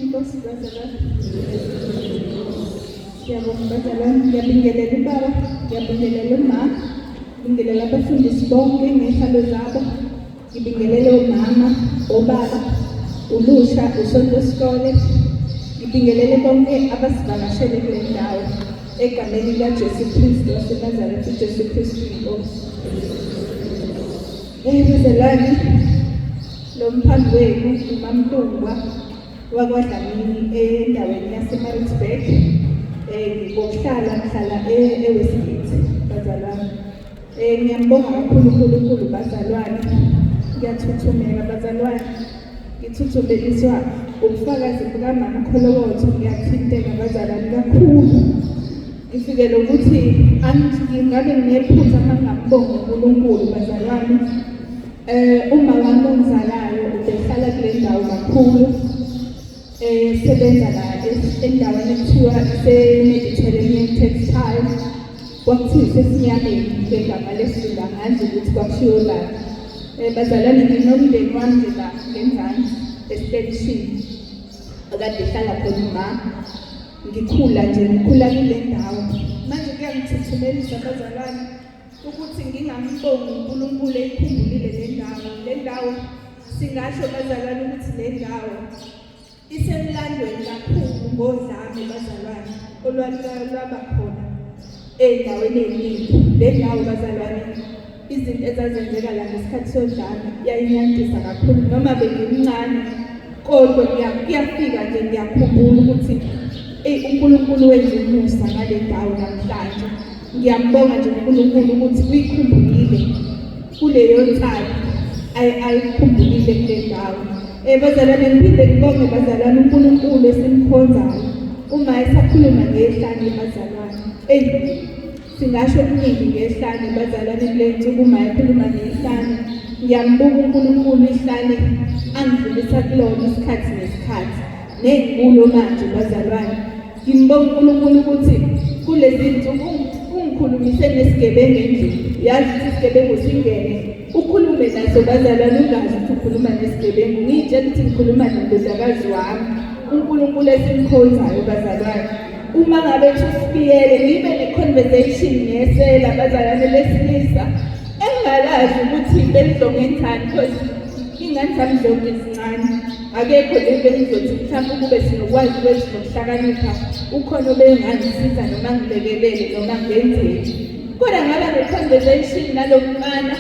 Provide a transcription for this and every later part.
Inkosi bazalwane. Siyabonga bazalwane, ngiyabingelela ubaba, ngiyabingelela umama, ngibingelela abafundisi bonke ngey'hlalo zabo, ngibingelele omama, obaba, ulusha, usonto sikole, ngibingelele bonke abasivakashele kule ndawo egameni likaJesu Kristu waseNazaretha, uJesu Kristu iNkosi. Bazalwane, lo mphambi wenu uMaMntungwa wakwaDlamini endaweni yaseMaritzburg. Ngokuhlala ngihlala eWestgate bazalwane. Ngiyambonga kakhulu uNkulunkulu bazalwane. Ngiyathuthumela bazalwane. Ngithuthumeliswa ubufakazi bukamama Kholowotho, ngiyathinteka bazalwane kakhulu. Ngifikele ukuthi ngingabe nginephutha uma ngingambongi uNkulunkulu bazalwane. Uma wami ongizalayo ubehlala kule ndawo kakhulu. Sebenza la endaweni ekuthiwa ise-Mediterranean Textile. Kwakuthiwa iseSinyameni ngegama lesiZulu angazi ukuthi kwakushiwo bani. Bazalwane nginomndeni wami nje la ngenzansi esiteshini akade ehlala khona uma ngikhula nje ngikhula kule ndawo. Manje kuyangithuthumelisa bazalwane ukuthi ngingambongi uNkulunkulu eyikhumbulile le ndawo. Le ndawo singasho bazalwane ukuthi le ndawo isemlandweni kakhulu ngodlame bazalwane olwalwaba khona ey'ndaweni ey'ningi. Le ndawo bazalwane izinto ezazenzeka la ngesikhathi sodlame yayinyantisa kakhulu noma bengimncane kodwa kuyafika nje ngiyakhumbula ukuthi eyi uNkulunkulu wenza umusa ngale ndawo namhlanje. Ngiyambonga nje uNkulunkulu ukuthi uyikhumbulile kuleyo nsali ayikhumbulile kule ndawo. Bazalwane ngiphinde ngibonge bazalwane uNkulunkulu esimkhonzayo uma esakhuluma ngehlane bazalwane. Eyi singasho okuningi ngehlane bazalwane kule nsuku uma ekhuluma ngehlane. Ngiyambuka uNkulunkulu ihlane angidlulisa kulona isikhathi nesikhathi. Ney'ngulo manje bazalwane. Ngimbonga uNkulunkulu ukuthi kulezi nsuku ungikhulumise nesigebengu endlini. Yazi ukuthi isigebengu singene ukhulume naso bazalwane ungazi ukuthi ukhuluma nesigebengu. Ngiyitshela ukuthi ngikhuluma nendodakazi wami uNkulunkulu esimkhonzayo bazalwane. Uma ngabe ethi usibiyele ngibe ne-conversation nesela bazalwane lesilisa engingalazi ukuthi belizongenzani because iy'ngane zami zonke zincane. Akekho nje bengizothi mhlawumbe ukube sinokwazi kwethu nokuhlakanipha ukhona obengangisiza noma ngilekelele noma ngenzeni. Kodwa ngaba ne-conversation nalo mfana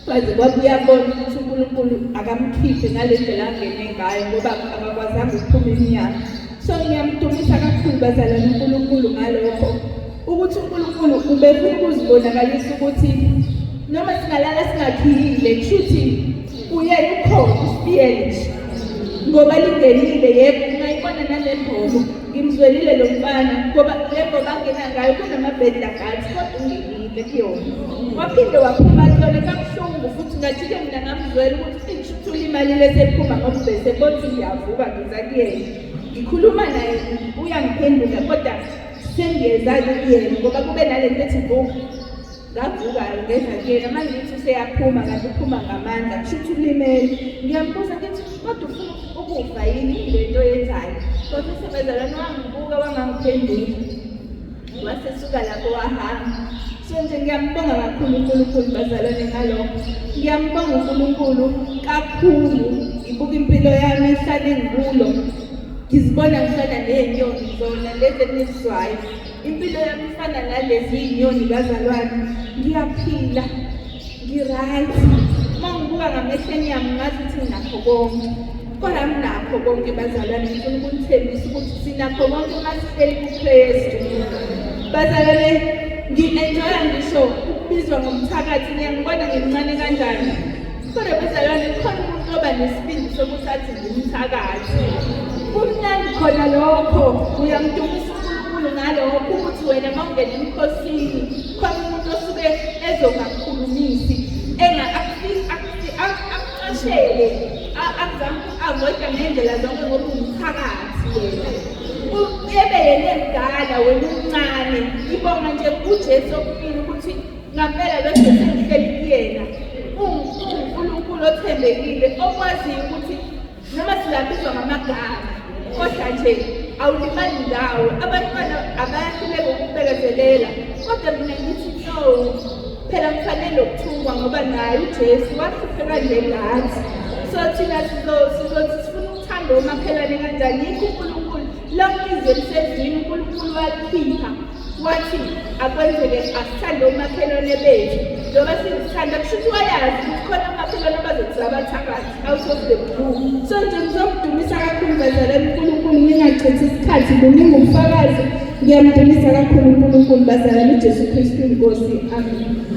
kwaze kwakuyabona ukuthi uNkulunkulu akamkhiphe ngale ndlela angene ngayo ngoba akakwazanga ukuphuma iminyaka. So ngiyamdumisa kakhulu bazalwane uNkulunkulu ngalokho ukuthi uNkulunkulu ubefuna ukuzibonakalisa ukuthi noma singalala singakhiyile kushuthi uyena ukhona usibiyele nje ngoba lingenile yebo ungayibona nale mbobo ngimzwelile lo mfana ngoba le mbobo angena ngayo kunama-bed lagathi kodwa ungenile kuyona waphinde waphuma kuyona kabuhlungu futhi ngathi-ke mina ngamzwela ukuthi ingisho ulimalile sephuma ngombhese kothi ngiyavuka ngiza kuyena ngikhuluma naye uyangiphendula kodwa sengiyeza-ke kuyena ngoba kube nale nto ethi vuka ngavuka-ke ngeza kuyena manje ngithi useyaphuma kanti uphuma ngamandla kusho ukuthi ulimele ngiyambuza ngithi kodwa ufuna ukufa yini le nto oyenzayo kodwa usebenzalwane wangibuka wangangiphendula wasesuka lapho wahamba so nje ngiyambonga kakhulu uNkulunkulu bazalwane ngalokho ngiyambonga uNkulunkulu kakhulu ngibuka impilo yami ihlale ngikulo ngizibona ngifana ney'nyoni zona lezi enizizwayo impilo yami ifana nalezi iy'nyoni bazalwane ngiyaphila ngi-right uma ngibuka ngamehlo enyama ngazi ukuthi nginakho konke kodwa nginakho konke bazalwane ngifuna ukunithembisa ukuthi sinakho konke uma sihleli kuKristu bazalwane ngi-enjoya ngisho ukubizwa ngomthakathi niyangibona ngimncane kanjani kodwa bazalwane khona umuntu oba nesibindi sokuthi athi ngimthakathi kumnandi khona lokho uyamdumisa uNkulunkulu ngalokho ukuthi wena uma ungena emkhosini khona umuntu osuke ezongakukhulumisi akucashele akuzame uku-avoida ngendlela zonke ngoba ungumthakathi wena ebe yena emdala wena umncane ngibonga nje uJesu okumile ukuthi ngampela lo Jesu engihleli kuyena unguNkulunkulu othembekile okwaziyo ukuthi noma singabizwa ngamagama Kodwa nje awulimali ndawo, abantwana abayahluleka ukubekezelela. Kodwa mina ngithi no, phela ngifanele ukuthukwa ngoba naye uJesu wahlupheka njengathi. So thina sizothi sifuna ukuthanda omakhelwane kanjani? Yikho uNkulunkulu lonke izwe lisezwini uNkulunkulu walikhipha wathi akwenzeke asithande omakhelwane bethu njengoba sizithanda kusho ukuthi wayazi ukuthi khona omakhelwane abazothi abathakathi out of the blue. So nje ngizomdumisa kakhulu bazalwane uNkulunkulu, ngingachithi isikhathi, buningi ubufakazi. Ngiyamdumisa kakhulu uNkulunkulu bazalwane, uJesu Kristu inkosi. Amen.